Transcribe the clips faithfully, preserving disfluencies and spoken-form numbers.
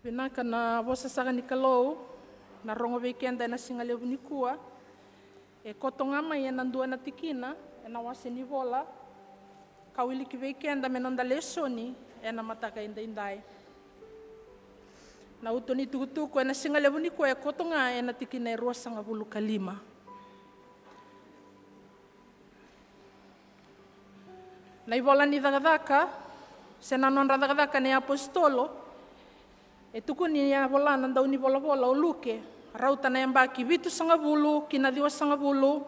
Vinaka na vosa saka ni Kalou na rogo vei keda ena siga levu nikua. E koto ga mai ena dua na tikina ena wase ni vola ka wiliki vei keda me noda lesoni ena mataka edaidai. Na uto ni tukutuku ena siga levu nikua e koto ga ena tikina e ruasagavulu ka lima. Na ivola ni Cakacaka, se na nodra cakacaka na iapositolo, e tukuni ni a vola na daunivolavola o Luke, rauta na yabaki vitusagavulu ki na ciwasagavulu,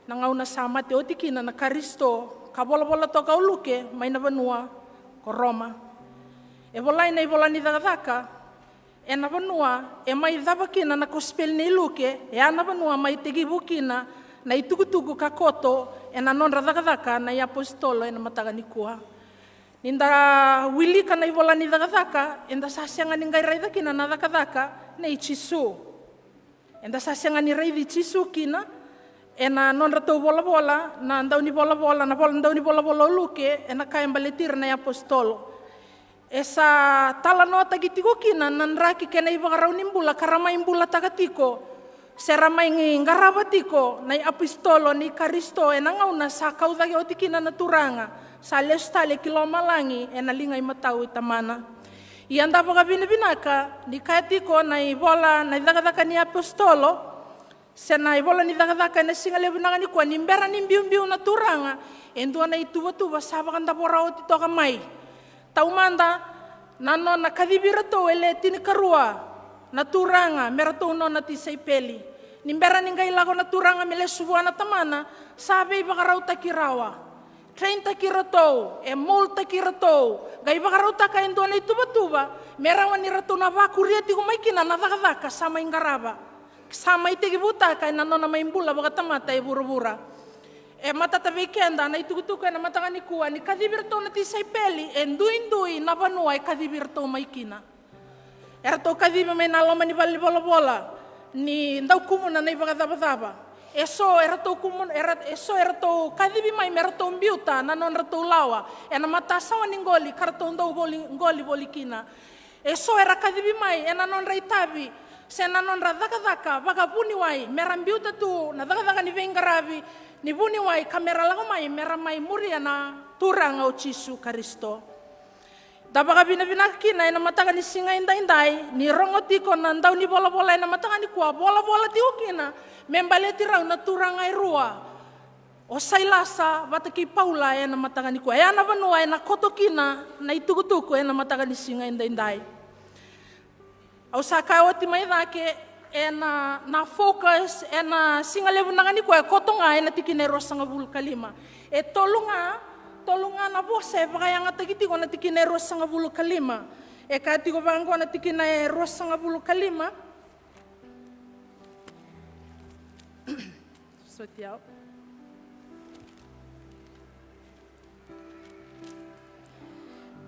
na gauna sa mate oti kina na Karisito, ka volavola toka o Luke mai na vanua ko Roma. E volai na ivola ni Cakacaka, ena vanua e mai cava kina na kosipeli nei Luke, e a na vanua mai tekivu kina na itukutuku ka koto ena nodra cakacaka na iapositolo ena mataka nikua. Ni da wilika na ivola ni Cakacaka, eda sa sega ni qai raica kina na cakacaka nei Jisu. Eda sa sega ni raici Jisu kina ena nodratou volavola na daunivolavola, na vola daunivolavola o Luke, ena ka e baleti ira na iapositolo. E sa talanoataki tiko kina na draki kei na ivakarau ni bula ka ra mai bulataka tiko, se ra mai qarava tiko na iapositolo ni Karisito ena gauna sa kau cake oti kina na Turaga, sa lesu tale ki lomalagi ena liga imatau i Tamana. Ia da vakavinavinaka ni kaya tiko na ivola na iCakacaka ni Apositolo, se na ivola ni Cakacaka ena siga levu vinaka nikua, ni bera ni biubiu na Turaga, e dua na ituvatuva sa vakadavora oti toka mai. Taumada na nona kacivi iratou e le tinikarua na Turaga me ratou nona tisaipeli. Ni bera ni qai lako na Turaga me lesu vua na Tamana, sa veivakarautaki rawa. Traintaki iratou, e moldtaki iratou, qai vakarautaka e dua na ituvatuva me rawa ni ratou na vakuria tiko mai kina na cakacaka sa mai qarava, sa mai tekivutaka ena nona mai bula vakatamata e vuravura. E matata vei keda na itukutuku ena mataka nikua, ni kacivi iratou na tisaipeli, e duidui na vanua e kacivi iratou mai kina. Eratou kacivi mai na loma ni valenivolavola ni dau kumuna na ivakacavacava. E so eratou kumuna, era, e so eratou kacivi mai me ratou biuta na nodratou lawa ena matasawa ni qoli ka ratou dau voli, qoli voli kina. E so era kacivi mai ena nodra itavi se na nodra cakacaka vakavuniwai, me ra biuta tu na cakacaka ni veiqaravi ni vuniwai ka me ra lako mai me ra mai muria na Turaga o Jisu Karisito. Da vakavinavinaka kina ena mataka ni siga edaidai ni rogo tiko na daunivolavola ena mataka nikua, volavola tiko kina me baleti rau na turaga e rua, o Sailasa vata kei Paula ena mataka nikua. E a na vanua ena koto kina na itukutuku ena mataka ni siga edaidai. Au sa kaya oti mai cake, ena, na focus ena siga levu vinaka nikua e koto ga ena tikina e ruasagavulu ka lima. E tolu ga, tolu ga na vosa e vakayagataki tiko na tikina e ruasagavulu ka lima. E kaya tiko vaqo na tikina e ruasagavulu ka lima. Soti au.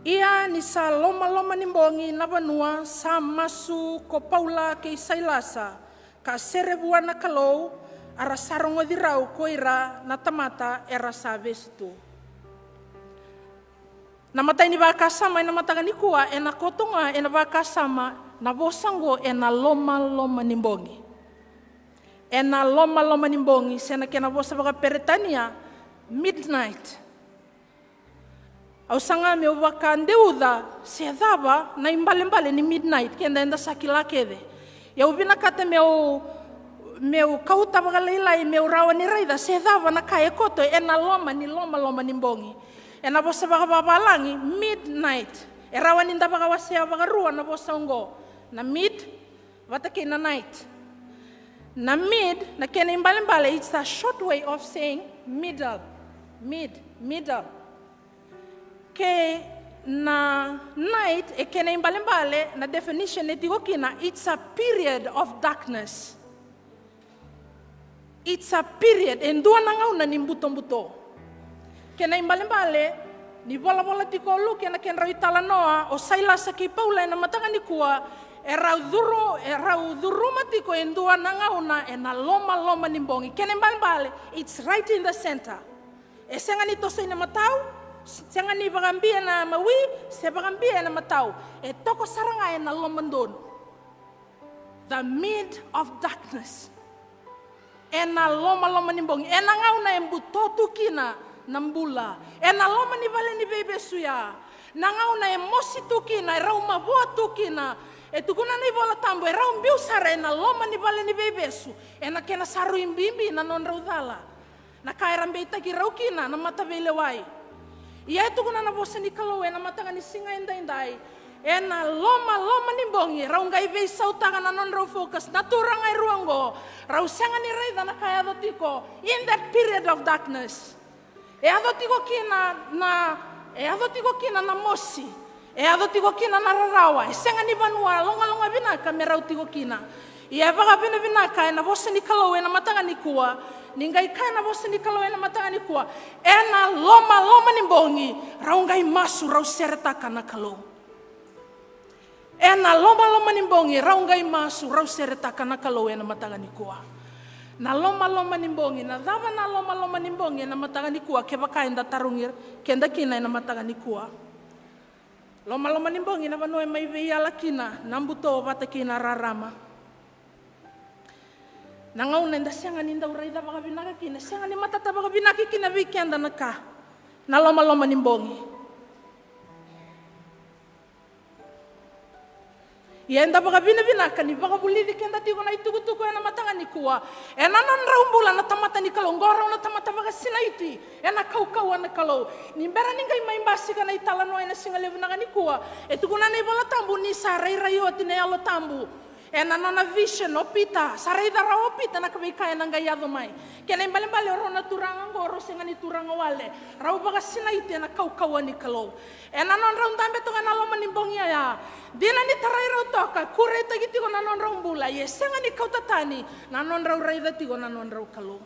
Ia ni sa lomaloma ni bogi na vanua, sa masu ko Paula kei Sailasa, ka sere vua na Kalou, a ra sa rogoci rau ko ira na tamata era sa vesu tu. Na imatai ni vakasama ena mataka nikua, ena koto ga ena vakasama na vosa oqo, ena lomaloma ni bogi. Ena lomaloma ni bogi, se na kena vosa vakaperetania, midnight. Au saga meu vakadeuca se cava na ibalebale ni midnight, keda eda sa kila kece. Ia au vinakata meu, meu kauta vakalailai, meu rawa ni raica se cava na ka e koto ena loma ni lomaloma ni bogi. Ena vosa vakavavalagi, midnight. E rawa ni da vakawasea vakarua na vosa oqo. Na mid, vata kei na night. Na mid, na kena ibalebale, it's a short way of saying middle. Mid, middle. Kei na night, e kena ibalebale, na definition e tiko kina, it's a period of darkness. It's a period, e dua na gauna ni butobuto. Kena ibalebale, ni volavola tiko o Luke ena kedrau italanoa, o Sailasa kei Paula ena mataka nikua, e rau curu, e rau curuma tiko e dua na gauna ena lomaloma ni bogi. Kena ibalebale, it's right in the center. E sega ni toso ina matau, Sega ni vakabia ena mawi, se vakabia ena matau. E toko sara ga ena lomadonu. The mid of darkness. Ena lomaloma ni bogi, ena gauna e buto tu kina na bula, ena loma ni vale ni veivesu ya, na gauna e mosi tu kina, e rau mavoa tu kina. E tukuna na iVola Tabu, e rau biu sara ena loma ni vale ni veivesu, ena kena sa rui bibi na nodrau cala. Na ka era beitaki rau kina na mataveilewai. Ia e tukuna na vosa ni Kalou ena mataka ni siga edaidai, ena lomaloma ni bogi, rau qai veisautaka na nodrau focus na turaga e rua oqo. Rau sega ni raica na ka e yaco tiko in that period of darkness. E yaco tiko kina na, e yaco tiko kina na mosi. E yaco tiko kina na rarawa, e sega ni vanua logaloga vinaka me rau tiko kina. Ia e vakavinavinaka ena vosa ni Kalou ena mataka nikua, ni qai kaya na vosa ni Kalou ena mataka nikua, ena lomaloma ni bogi, rau qai masu, rau seretaka na Kalou. Ena lomaloma ni bogi, rau qai masu, rau seretaka na Kalou ena mataka nikua. Na lomaloma ni bogi, na cava na lomaloma ni bogi ena mataka nikua, kevaka eda tarogi keda kina ena mataka nikua. Lomaloma ni bogi na vanua e mai veiyala kina na buto vata kei na rarama. Na gauna eda sega ni dau raica vakavinaka kina, sega ni matata vakavinaka kina vei keda na ka, na lomaloma ni bogi. Ia eda vakavinavinaka ni vakavulici keda tiko na itukutuku ena mataka nikua. Ena nodrau bula na tamata ni Kalou, qo rau na tamata vakasinaiti ena kaukauwa na Kalou. Ni bera ni qai mai basika na italanoa ena siga levu vinaka nikua, e tukuna na iVola Tabu ni sa rairai oti na Yalo Tabu. Ena nona vision o Pita, sa raica rawa o Pita na ka veika ena qai yaco mai. Kena ibalebale o rau na turaga oqo, rau sega ni turaga wale, rau vakasinaiti ena kaukauwa ni Kalou. Ena nodrau dabe toka ena loma ni bogi oya, dina ni tarai rau toka, kureitaki tiko na nodrau bula, ia e sega ni kauta tani na nodrau raica tiko na nodrau Kalou.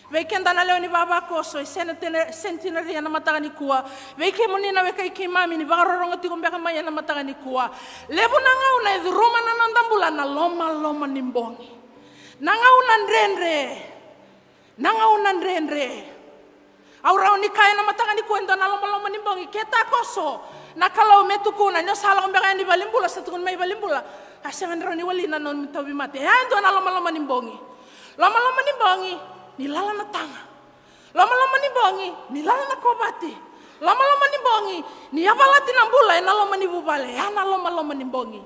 Vei keda na lewe ni vavakoso e centenary, centenary ena mataka nikua, vei kemuni na wekai keimami ni vakarorogo tiko beka mai ena mataka nikua, levu na gauna e curuma na noda bula na lomaloma ni bogi. Na gauna dredre. Na gauna dredre. Au rawa ni kaya ena mataka nikua e dua na lomaloma ni bogi, ke takoso na Kalou me tukuna ni o sa lako beka yani valenibula, sa tukuni mai valenibula, a sega ni rawa ni wali na nomu tauvimate. E a dua na lomaloma ni bogi. Lomaloma ni bogi ni lala na taga. Lomaloma ni bogi ni lala na kovati. Lomaloma ni bogi ni yavalati na bula ena loma ni vuvale. E a na lomaloma ni bogi.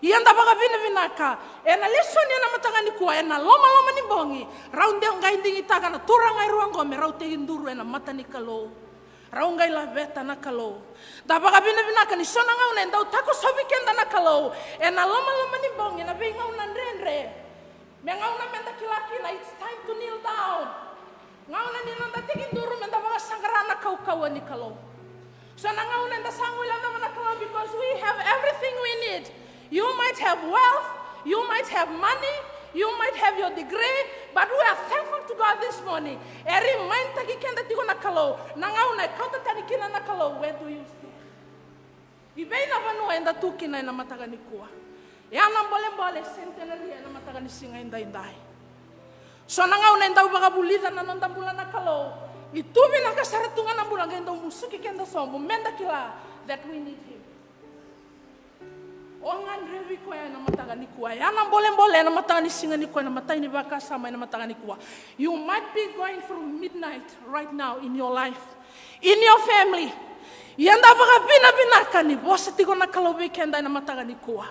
Ia da vakavinavinaka ena lesoni ena mataka nikua, ena lomaloma ni bogi, rau dau qai digitaka na turaga e rua oqo me rau tekiduru ena mata ni Kalou. Rau qai laveta na Kalou. Da vakavinavinaka ni so na gauna e dau takosovi keda na Kalou ena lomaloma ni bogi, ena veigauna dredre. Me gauna meda kila kina, it's time to kneel down. Gauna ni noda tekiduru meda vakasaqara na kaukauwa ni Kalou. So na gauna eda sa guilecava na Kalou, because we have everything we need. You might have wealth, you might have money, you might have your degree, but we are thankful to God this morning. E remind taki keda tiko na Kalou na gauna e kauta tani kina na Kalou, where do you stand? I vei na vanua eda tu kina ena mataka nikua? E a na bolebole centenary ena mataka ni siga edaidai. So na gauna e dau vakavulica na noda bula na Kalou, e tu vinaka sara tu ga na bula, qai dau musuki keda sobu meda kila that we need him. O gadrevi koya ena mataka nikua. E a na bolebole ena mataka ni siga nikua, ena matai ni vakasama ena mataka nikua. You might be going through midnight right now in your life, in your family. Ia da vakavinavinaka ni vosa tiko na Kalou vei keda ena mataka nikua.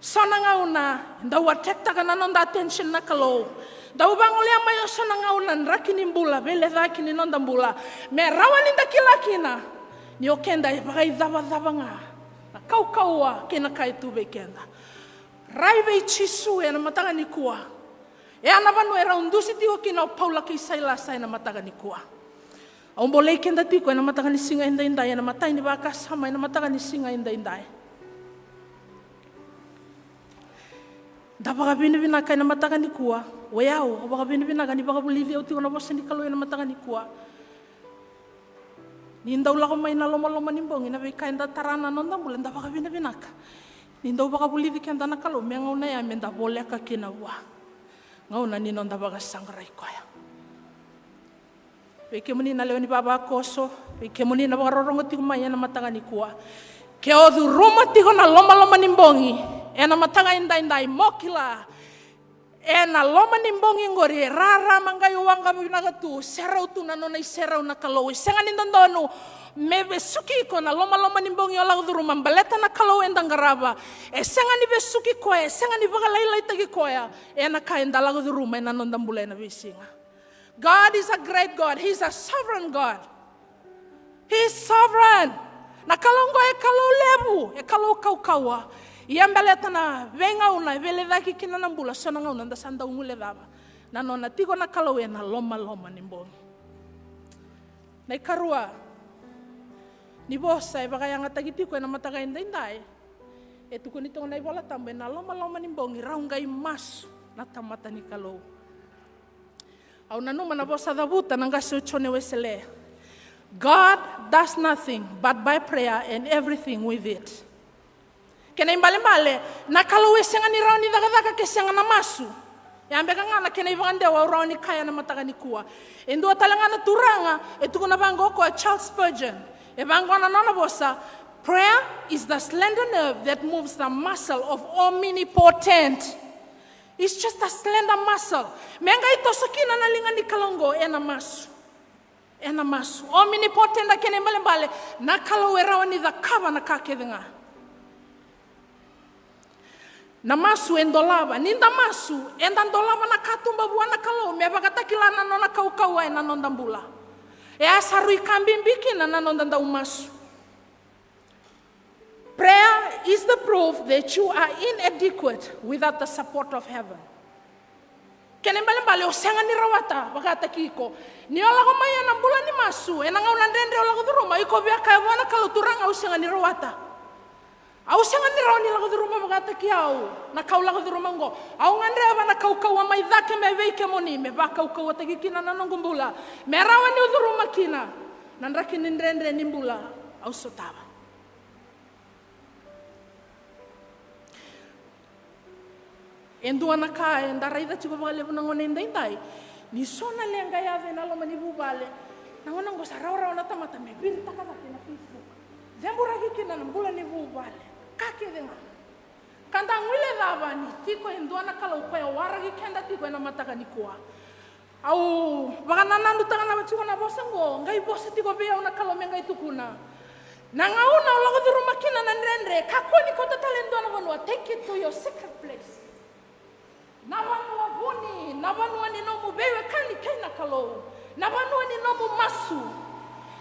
So na gauna dau attract-taka na noda attention na Kalou, dau vagoleya mai o so na gauna draki ni bula, veilecayaki ni noda bula, me rawa ni da kila kina ni o keda e vakaicavacava ga na kaukauwa kei na ka e tu vei keda. Rai vei Jisu ena mataka nikua. E a na vanua e rau dusi tiko kina o Paula kei Sailasa ena mataka nikua. Au bolei keda tiko ena mataka ni siga edaidai, ena matai ni vakasama ena mataka ni siga edaidai. Da vakavinavinaka ena mataka nikua. O yau, au vakavinavinaka ni vakavulici au tiko na vosa ni Kalou ena mataka nikua. Ni dau lako mai na lomaloma ni bogi, na veika eda tara na noda bula, da vakavinavinaka ni dau vakavulici keda na Kalou me gauna ya meda voleka kina vua. Gauna ni noda vakasaqarai koya. Vei kemuni na lewe ni vavakoso, vei kemuni na vakarorogo tiko mai ena mataka nikua. Ke o curuma tiko na lomaloma ni bogi ena mataka edaidai, mo kila, ena loma ni bogi oqori e rarama qai waqa vinaka tu, serau tu na nona iserau na Kalou. E sega ni dodonu me vesuki iko na lomaloma ni bogi o lako curuma, baleta na Kalou eda qarava e sega ni vesuki koya, e sega ni vakalailaitaki koya ena ka eda lako curuma ena noda bula ena veisiga. God is a great God. He's a sovereign God. He is sovereign. Na Kalou oqo e Kalou levu, e Kalou kaukauwa. Ia baleta na veigauna e veilecayaki kina na bula, so na gauna da sa dau guilecava na nona tiko na Kalou ena lomaloma ni bogi. Na ikarua ni vosa e vakayagataki tiko ena mataka edaidai, e tukuni toka na iVola Tabu, ena lomaloma ni bogi rau qai masu na tamata ni Kalou. Au nanuma na vosa cavuta na qase o Jone Wesele: God does nothing but by prayer and everything with it. Kena ibalebale, na Kalou e sega ni rawa ni cakacaka ke sega na masu. E a beka ga na kena ivakadewa au rawa ni kaya na mataka nikua. E dua tale ga na turaga e tukuna vaqo o koya, Charles Spurgeon. E vaqo na nona vosa: "Prayer is the slender nerve that moves the muscle of omnipotent." It's just a slender muscle. Me qai toso kina na liga ni Kalou oqo ena masu. Ena masu. Omnipotent, na kena ibalebale, na Kalou e rawa ni cakava na ka kece ga. Na masu e dolava. Ni da masu, eda dolava na katuba vua na Kalou me vakatakila na nona kaukauwa ena noda bula. E a sa rui ka bibi kina na noda dau masu. Prayer is the proof that you are inadequate without the support of heaven. Kena ibalebale, o sega ni rawata vakataki iko. Ni o lako mai ena bula ni masu, ena gauna dredre o lako curuma, iko via kaya vua na Kalou: "Turaga, au sega ni rawata. Au sega ni rawa ni lako curuma vakataki au na ka au lako curuma oqo. Au gadreva na kaukauwa mai cake mai vei kemuni me vakaukauwataki kina na noqu bula, me rawa niu curuma kina na draki ni dredre ni bula au sotava." E dua na ka eda raica tiko vakalevu na gauna edaidai, ni so na leqa e yaco ena loma ni vuvale. Na gauna oqo sa rawarawa na tamata me viritaka cake na Facebook, ceburaki kina na bula ni vuvale, ka kece ga. Ka da guilecava ni tiko e dua na Kalou, koya waraki keda tiko ena mataka nikua. Au vakanananutaka na tiko na vosa oqo, qai vosa tiko vei au na Kalou me qai tukuna: "Na gauna o lako curuma kina na dredre, kakua ni kauta tale e dua na vanua, take it to your secret place. Na vanua vuni, na vanua ni nomu veiwekani kei na Kalou, na vanua ni nomu masu.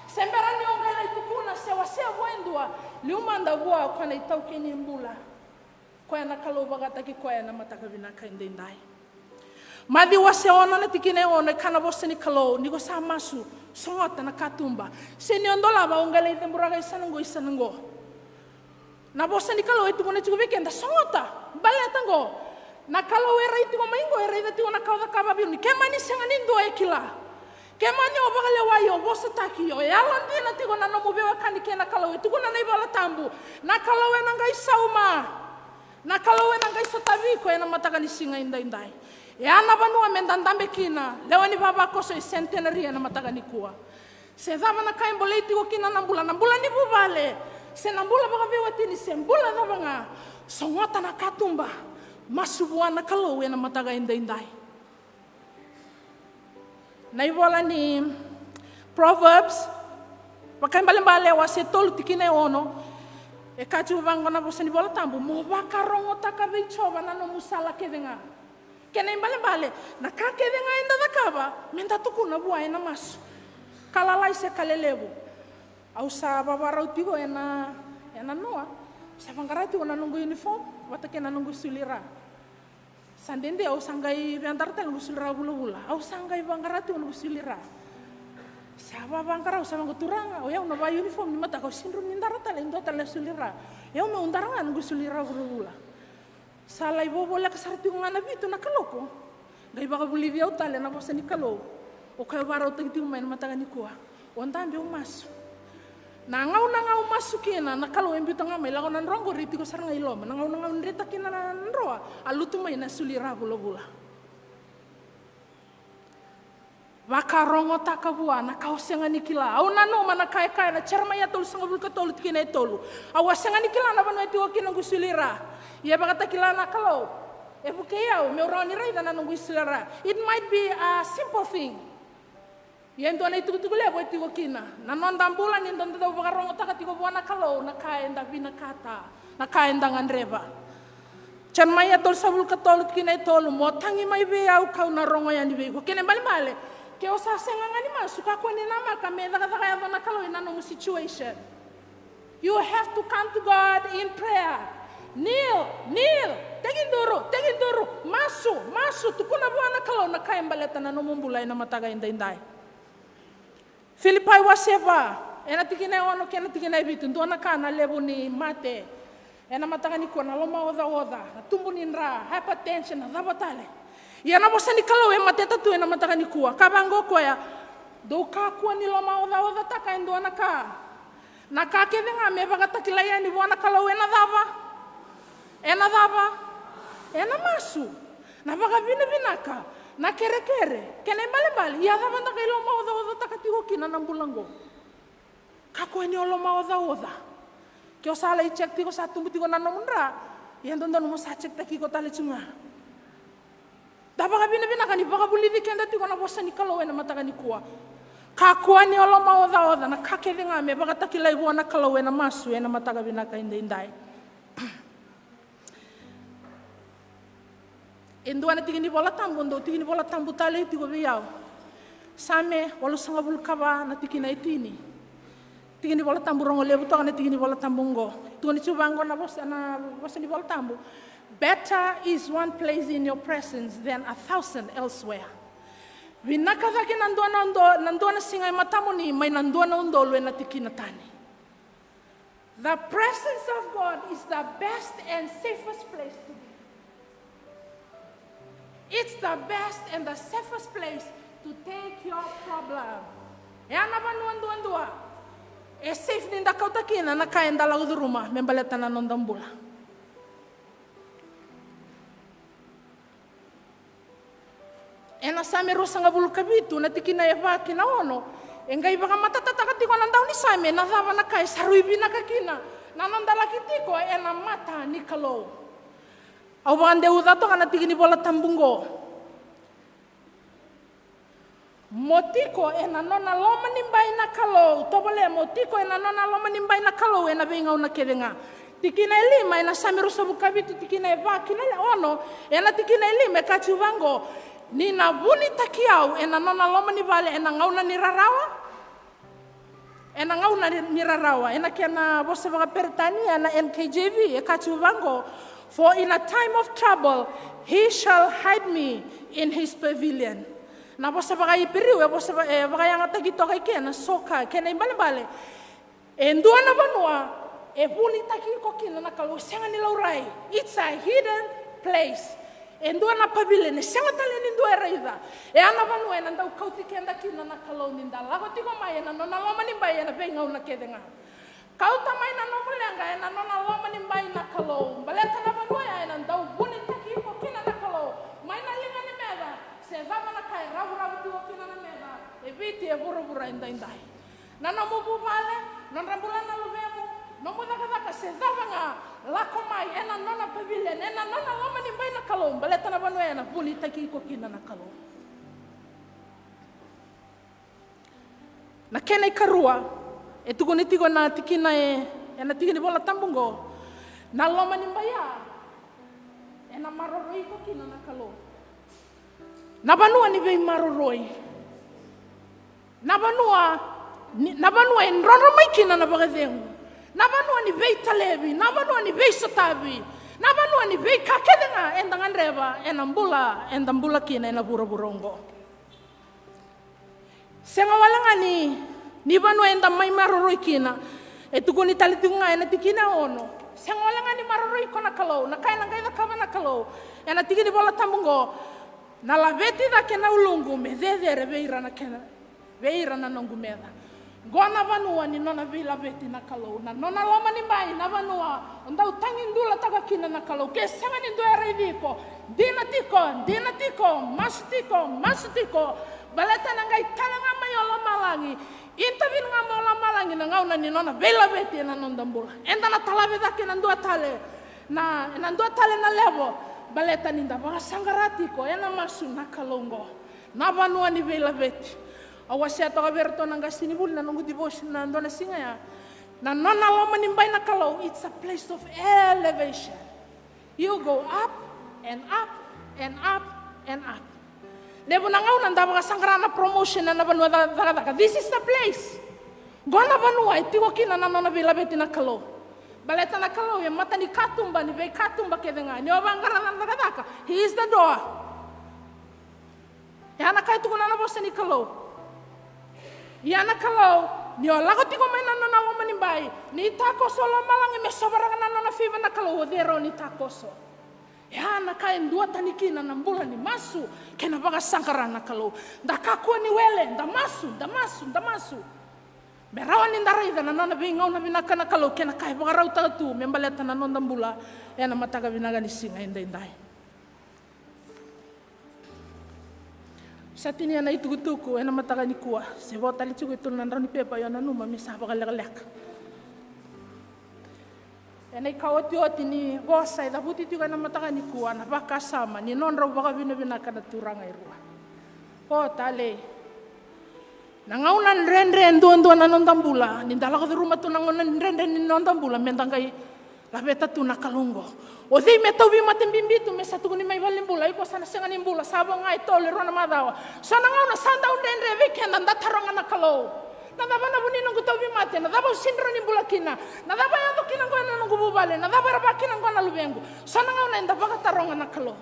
Se bera ni o qai lai tukuna se wasea vua e dua, liu mada vua o koya na itaukei ni bula, koya na Kalou vakataki koya ena mataka vinaka edaidai." Maciu wase ono na tikina e ono, e kaya na vosa ni Kalou: "Ni ko sa masu, sogota na katuba. Se ni o dolava, o qai lai ceburaka i sana qo, i sana qo." Na vosa ni Kalou e tukuna tiko vei keda, sogota, baleta oqo na Kalou e rai tiko mai oqo, e raica tiko na ka o cakava vei au. Ni ke mani sega ni dua e kila, ke mani o vakalewai, o vosataki, o yalodina tiko na nomu veiwekani kei na Kalou. E tukuna na iVola Tabu, na Kalou ena qai sauma. Na Kalou ena qai sotavi iko ena mataka ni siga edaidai. E a na vanua me da dabe kina, lewe ni vavakoso, e Centenary ena mataka nikua. Se cava na ka e bolei tiko kina na bula, na bula ni vuvale, se na bula vakaveiwatini, se bula cava ga, sogota na katuba, masu vua na Kalou ena mataka edaidai. Na ivola ni Proverbs, Vakaibalebale wase tolu tikina e ono, e kaya tiko vaqo na vosa ni Vola Tabu: "Mo vakarogotaka vei Jiova na nomu sala kece ga." Kena ibalebale, na ka kece ga eda cakava, me da tukuna vua ena masu. Ka lalai se ka lelevu. Au sa vavarau tiko ena, ena noa, au sa vaqara tiko na noqu uniform vata kei na noqu suli ra. Sa dede au sa qai via dara tale noqu suli ra vulavula. Au sa qai vaqara tiko noqu suli ra. Sa vavaqara, au sa vaqo, Turaga, o yau na va uniform ni mataka, au sega ni dara tale e dua tale na suli ra. O yau meu dara ga noqu suli ra vulavula. Sa lai vovoleka sara tiko ga na vitu na kaloko. Qai vakavulici au tale na vosa ni Kalou. O koya e vakarautaki tiko mai na mataka nikua. O dabe, o masu. Na gauna ga o masu kina, na Kalou e biuta ga mai, lako na droa qori, tiko sara ga i loma. Na gauna ga o dreta kina na droa, a lutu mai na suli ra vulavula. Vakarogotaka vua na ka o sega ni kila. Au nanuma na ka e kaya na Jeremaia tolusagavulu ka tolu tikina e tolu. Au a sega ni kila na vanua e tiko kina noqu suli ra. Ia e vakatakila na Kalou e vukei au meu rawa ni raica na noqu suli ra. It might be a simple thing. Ia e dua na itukutuku levu e tiko kina na noda bula ni da dau vakarogotaka tiko vua na Kalou na ka eda vinakata, na ka eda gadreva. Jeremaia tolusagavulu ka tolu tikina e tolu, mo tagi mai vei au kau na rogo yani vei iko. Kena ibalebale, ke o sa sega ga ni masu, kakua ni namaka me cakacaka yaco na Kalou ena nomu situation. You have to come to God in prayer. Kneel, kneel, tekiduru, tekiduru, masu, masu, tukuna vua na Kalou na ka e baleta na nomu bula ena mataka edaidai. Filipai wase va, ena tikina e ono kei na tikina e vitu, dua na ka na levu ni mate ena mataka nikua, na lomaocaoca, na tubu ni dra, hypertension, na cava tale. Ia na vosa ni Kalou e matata tu ena mataka nikua. Ka vaqo o koya, dou kakua ni lomaocaocataka e dua na ka. Na ka kece ga me vakatakilai yani vua na Kalou ena cava? Ena cava? Ena masu. Na vakavinavinaka, na kerekere, kena ibalebale, ia cava da qai lomaocaocataka tiko kina na bula oqo? Kakua ni o lomaocaoca. Ke o sa lai check tiko, sa tubu tiko na nomu dra, ia dodonu mo sa check taki iko tale tu ga. Da vakavinavinaka ni vakavulici keda tiko na vosa ni Kalou ena mataka nikua. Kakua ni o lomaocaoca, na ka kece ga me vakatakilai vua na Kalou ena masu ena mataka vinaka edaidai. E dua na tiki ni Vola Tabu, dou tiki ni Vola Tabu talei tiko vei au. Same walusagavulu ka va na tikina e tini. Tiki ni Vola Tabu rogo levu toka na tiki ni Vola Tabu oqo. Tukuni tu vaqo na vosa, na vosa ni Vola Tabu. Better is one place in your presence than a thousand elsewhere. Vinaka cake na dua na udo, na dua na siga e matamuni mai na dua na udolu ena tikina tani. The presence of God is the best and safest place to be. It's the best and the safest place to take your problem. E a na vanua duadua e safe ni da kauta kina na ka eda lako curuma me baleta na noda bula. Ena Same ruasagavulu ka vitu na tikina e va ki na ono, e qai vakamatatataka tiko na daunisame na cava na ka e sa rui vinaka kina na noda laki tiko ena mata ni Kalou. Au vakadeuca toka na tiki ni Vola Tabu oqo. Mo tiko ena nona loma ni bai na Kalou, tovolea mo tiko ena nona loma ni bai na Kalou ena veigauna kece ga. Tikina e lima ena Same ruasagavulu ka vitu tikina e va ki na ono, ena tikina e lima e kaya tu vaqo, ni na vunitaki au ena nona loma ni vale ena gauna ni rarawa. Ena gauna ni rarawa, ena kena vosa vakaperitania na N K J V e kaya tu vaqo, for in a time of trouble he shall hide me in his pavilion. Na vosa vakaIperiu e vosa va-, e vakayagataki toka i ke na soka, kena ibalebale. E dua na vanua e vunitaki iko kina na Kalou, sega ni laurai. It's a hidden place. E dua na pavilion e sega tale ni dua e raica. E a na vanua ena dau kauti keda kina na Kalou ni da lako tiko mai ena nona loma ni bai ena veigauna kece ga. Kauta mai na nomu leqa ena nona loma ni bai na Kalou. Baleta na vanua ya ena dau vunitaki iko kina na Kalou mai na liga ni meca, se cava na ka e ravuravu tiko kina na meca e Viti, e vuravura edaidai. Na nomu vuvale, nodra bula na luvemu, nomu cakacaka se cava ga, lako mai ena nona pavilion, ena nona loma ni bai na Kalou, baleta na vanua ya ena vunitaki iko kina na Kalou. Na kena ikarua e tukuni tiko na tikina e, ena tiki ni Vola Tabu oqo, na loma ni bai ya ena maroroi iko kina na Kalou. Na vanua ni veimaroroi. Na vanua ni, na vanua e drodro mai kina na vakacegu. Na vanua ni veitalevi, na vanua ni veisotavi, na vanua ni veika kece ga eda gadreva ena bula eda bula kina ena vuravura oqo. Sega wale ga ni, ni vanua eda mai maroroi kina. E tukuni tale tiko ga ena tikina ono, sega wale ga ni maroroi iko na Kalou, na ka ena qai cakava na Kalou. Ena tiki ni Vola Tabu oqo, na laveti cake na uluqu me cecere vei ira na kena, vei ira na noqu meca. Oqo na vanua ni nona veilaveti na Kalou, na nona loma ni bai, na vanua o dau tagidulataka kina na Kalou. Ke sega ni dua e raici iko, dina tiko, dina tiko, masu tiko, masu tiko. Baleta na qai tale ga mai o lomalagi, intervene ga mai o lomalagi na gauna ni nona veilaveti ena noda bula. Eda na talave cake ena dua tale na, ena dua tale na level. Baleta ni da vakasaqara tiko ena masu na Kalou oqo, na vanua ni veilaveti. Au wasea toka vei iratou na qasenivuli na noqu devotion na dua na siga ya. Na nona loma ni bai na Kalou, it's a place of elevation. You go up and up and up and up. Levu na gauna da vakasaqara na promotion ena vanua ca-, cakacaka. This is the place. Qo na vanua e tiko kina na nona veilaveti na Kalou. Baleta na Kalou e mata ni katuba ni veikatuba kece ga. Ni o vaqara na cakacaka, he is the door. E a na ka e tukuna na vosa ni Kalou. Ia na Kalou, ni o lako tiko mai na nona loma ni bai, ni takoso lomalagi me sovaraka na nona fiva na Kalou, o cei rau ni takoso? E a na ka e duatani kina na bula ni masu kei na vakasaqara na Kalou. Da kakua ni wele, da masu, da masu, da masu. Me rawa ni da raica na nona veigauna vinaka na Kalou kei na ka e vakarautaka tu me baleta na noda bula ena mataka vinaka ni siga edaidai. Sa tinia na itukutuku ena mataka nikua. Se vo tale tiko e tolu na drau ni pepa, io nanuma me sa vakalekaleka. Ena ikaotioti ni vosa e cavuti tiko ena mataka nikua na vakasama ni nodrau vakavinavinaka na turaga e rua. O talei. Na gauna dredre duadua na noda bula, ni da lako curuma tu na gauna dredre ni noda bula, me da qai laveta tu na Kalou oqo. O cei me tauvimate bibi tu me sa tukuni mai valenibula, iko sa na sega ni bula, sa vo ga e tolu e rua na macawa. So na gauna sa dau dredre vei keda, da taroga na Kalou. Na cava na vu ni noqu tauvimate, na cava au sega ni bula kina, na cava e yaco kina oqo ena noqu vuvale, na cava era vaka kina oqo na luvequ. So na gauna eda vakataroga na Kalou.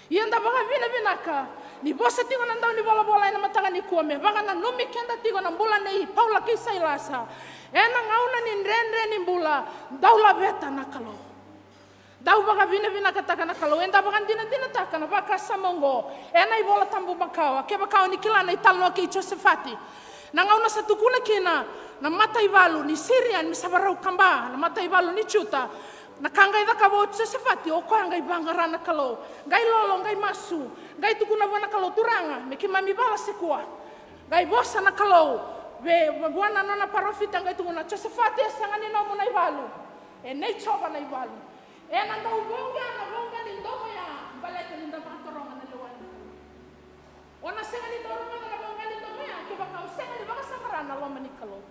Ia da vakavinavinaka ni vosa tiko na dau ni volavola ena mataka nikua me vakananumi keda tiko na bula nei Paula kei Sailasa. Ena gauna ni dredre ni bula, dau laveta na Kalou. Dau vakavinavinakataka na Kalou. Eda vakadinadinataka na vakasama oqo ena iVola Tabu makawa. Kevaka o ni kila na italanoa kei Josefati, na gauna sa tukuna kina na mataivalu ni Sirian me sa varau kaba na mataivalu ni Juta, na ka qai cakava o Josefati, o koya qai vaqara na Kalou, qai lolo, qai masu, qai tukuna vua na Kalou, Turaga, me keimami vala se kua? Qai vosa na Kalou vei, vua na nona parofita, qai tukuna, Josefati, e sega ni nomu na ivalu, e nei Jiova na ivalu. Ena dau voqa na voqa ni domo ya, baleta ni da vakataroga na lewa ni Kalou. O na sega ni dau rogoca na voqa ni domo ya kevaka o sega ni vakasaqara na loma ni Kalou.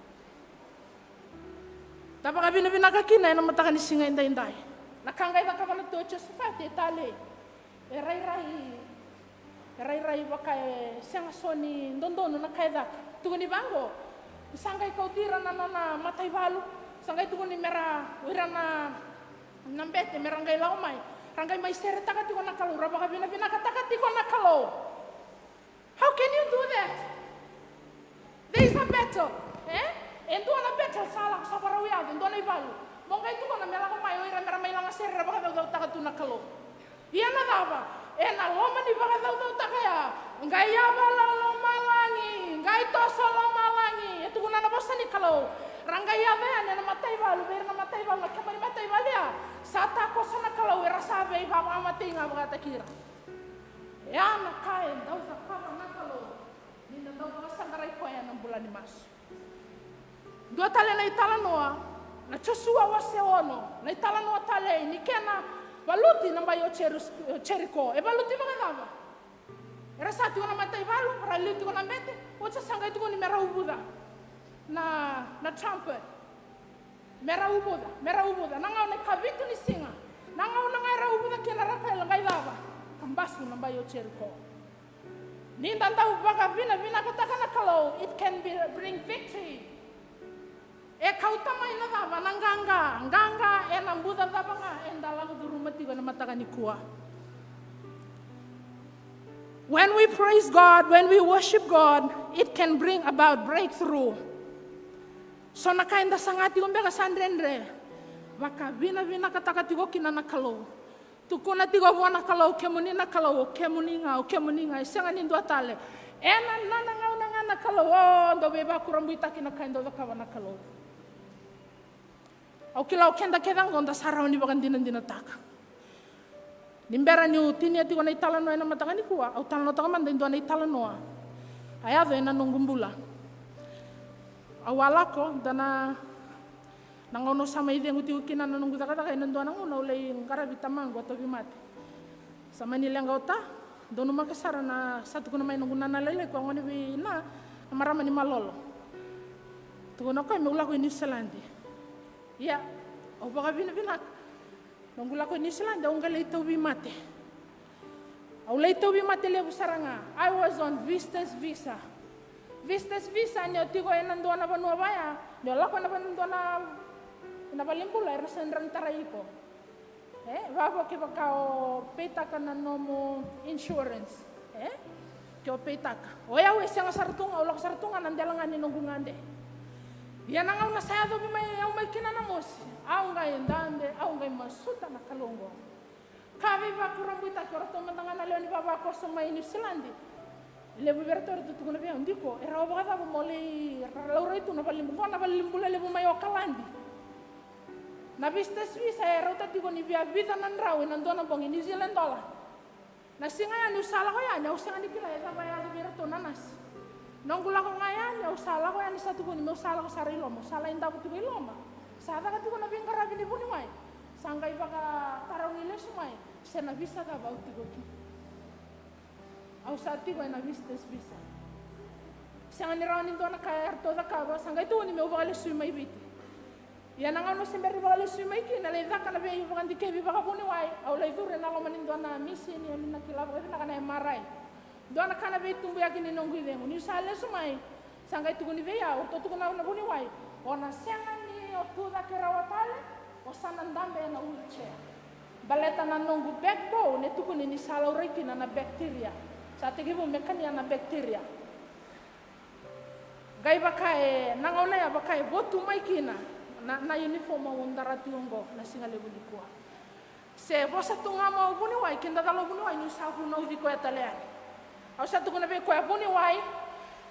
Da vakavinavinaka kina ena mataka ni siga edaidai. Na ka qai cakava na tu o Josefati, e talei, e rairai, e rairai vaka e sega so ni dodonu na ka e caka. Tukuni vaqo, ni sa qai kauti ira na nona mataivalu, sa qai tukuni me ra, o ira na, na bete me ra qai lako mai, ra qai mai seretaka tiko na Kalou, ra vakavinavinakataka tiko na Kalou. How can you do that? There is a battle, e? E dua na battle sa lako, sa varau yaco, e dua na ivalu. Mo qai tukuna me lako mai o ira me ra mai lagasere, ra vakacaucautaka tu na Kalou. Ia na cava? Ena loma ni vakacaucautaka ya, qai yavala lomalagi, qai toso lomalagi. E tukuna na vosa ni Kalou, ra qai yaco yani ena mataivalu, vei ira na mataivalu, na keba ni mataivalu ya, sa takoso na Kalou, era sa veivakamatei ga vakataki ira. E a na ka e dau cakava na Kalou ni da dau vakasaqarai koya ena bula ni masu. Dua tale na italanoa, na Josua wase ono, na italanoa talei ni kena valuti na bai o Jerus-, Jeriko. E valuti vakacava? Era sa tiko na mataivalu, ra liu tiko na bete, oti sa qai tukuni me ra uvuca na, na trumpet. Me ra uvuca, me ra uvuca. Na gauna ikavitu ni siga, na gauna ga era uvuca kina, ra kila, qai cava? Ka basu na bai o Jeriko. Ni da dau vakavinavinakataka na Kalou, it can be, bring victory. E kauta mai na cava? Na qaqa. Qaqa ena buca cava ga eda lako curuma tiko ena mataka nikua. When we praise God, when we worship God, it can bring about breakthrough. So na ka eda saga tiko beka sa dredre, vakavinavinakataka tiko kina na Kalou. Tukuna tiko vua na Kalou, kemuni na Kalou, o kemuni ga, o kemuni ga, e sega ni dua tale. Ena nona gauna ga na Kalou, o, dau veivakurabuitaki na ka e dau cakava na Kalou. Au kila o keda kece oqo da sa rawa ni vakadinadinataka. Ni bera niu tinia tiko na italanoa ena mataka nikua, au talanoataka mada e dua na italanoa. A yaco ena noqu bula. Au a lako, da na, na gauna au sa mai cegu tiko kina na noqu cakacaka, ena dua na gauna au lai qaravi tamaqu a tauvimate. Sa mani leqa o ta, donumaka sara na sa tukuna mai noqu nana lailai, ko a gone vei na, na marama ni Malolo. Tukuna o koya meu lako i Niusiladi. Ia, au vakavinavinaka. Noqu lako i Niusiladi, au qai lai tauvimate. Au lai tauvimate levu sara ga. I was on visitor's visa. Visitor's visa, ni o tiko ena dua na vanua vaya, ni o lako ena vanua dua na, na valenibula, era sa dra ni tarai iko. E, vavo kevaka o peitaka na nomu insurance. E? Ke o peitaka. O yau e sega sara tu ga, au lako sara tu ga na dela ga ni noqu gade. Ia na gauna sa yacovi mai au mai kina na mosi, au qai dabe, au qai masuta na Kalou oqo. Ka veivakurabuitaki, o ratou mada ga na lewe ni vavakoso mai Niusiladi. Levu vei ratou, ratou tukuna vei au, Diko, e rawa vakacava mo lai ra-, laurai tu na valenibula, qo na valenibula levu mai Okaladi. Na visitor's visa e rauta tiko ni via vica na drau ena dua na bogi, New Zealand dollar. Na siga yani au sa lako yani, au sega ni kila e cava e yaco vei iratou na nasi. Noqu lako ga yani, au sa lako yani, sa tukuni meu sa lako sara i loma, au sa lai davo tiko i loma. Sa caka tiko na veiqaravi ni vuniwai. Sa qai vakatarogi lesu mai se na visa cava au tiko kina. Au sa tiko ena visitor's visa. Sega ni rawa ni dua na ka eratou cakava, sa qai tukuni meu vakalesui mai Viti. Ia na gauna se bera ni vakalesui mai kina, lai caka na veivakadikevi vakavuniwai, au lai curu ena loma ni dua na misini, au ni na kila vakavinaka na M R I. Dua na ka na veitubuyaki ni noqu icegu. Niu sa lesu mai, sa qai tukuni vei au, ratou tukuna na vuniwai, o na sega ni o tu cake rawa tale, o sa na dabe ena wheelchair. Baleta na noqu backbone e tukuni ni sa laurai kina na bacteria. Sa tekivu me kania na bacteria. Qai vaka e, na gauna ya vaka e votu mai kina na, na uniform au dara tiko oqo na siga levu nikua. Se vosa tu ga mai o vuniwai, kidacala o vuniwai niu sa vunauci koya tale yani. Au sa tukuna vei koya, vuniwai,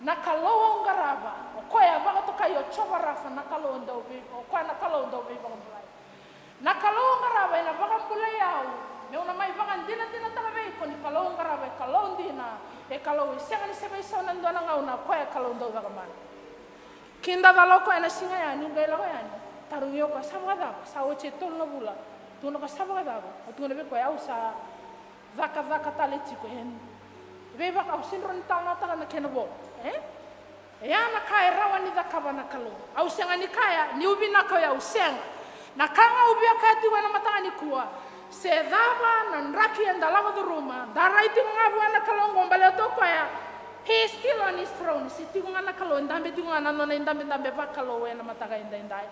na Kalou au qarava, o koya e vakatokai o Jiova Rafa, na Kalou dau vei, o koya na Kalou dau veivakabulai. Na Kalou au qarava ena vakabulai au, meu na mai vakadinadinataka vei iko ni Kalou au qarava e Kalou dina, e Kalou e sega ni se veisau ena dua na gauna, o koya e Kalou dau caka mana. Kidacala o koya ena siga yani, niu qai lako yani, tarogi au o koya sa vakacava, sa oti e tolu na vula, tukuna o koya sa vakacava, au tukuna vei koya au sa cakacaka tale tiko, e veivaka au sega ni rawa ni talanoataka na kena vo, e? E ya na ka e rawa ni cakava na Kalou. Au sega ni kaya niu vinaka o yau, sega. Na ka ga au via kaya tiko ena mataka nikua, se cava na draki eda lako curuma, da rai tiko ga vua na Kalou oqo baleta o koya, he is still on his throne. Se tiko ga na Kalou, e dabe tiko ga na nona idabedabe vakalou ena mataka edaidai.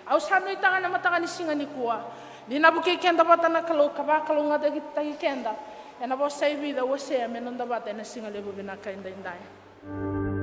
Au sa nuitaka ena mataka ni siga nikua ni na vukei keda vata na Kalou ka vakalougatataki keda ena vosa e vica au wasea me noda vata ena siga levu vinaka edaidai.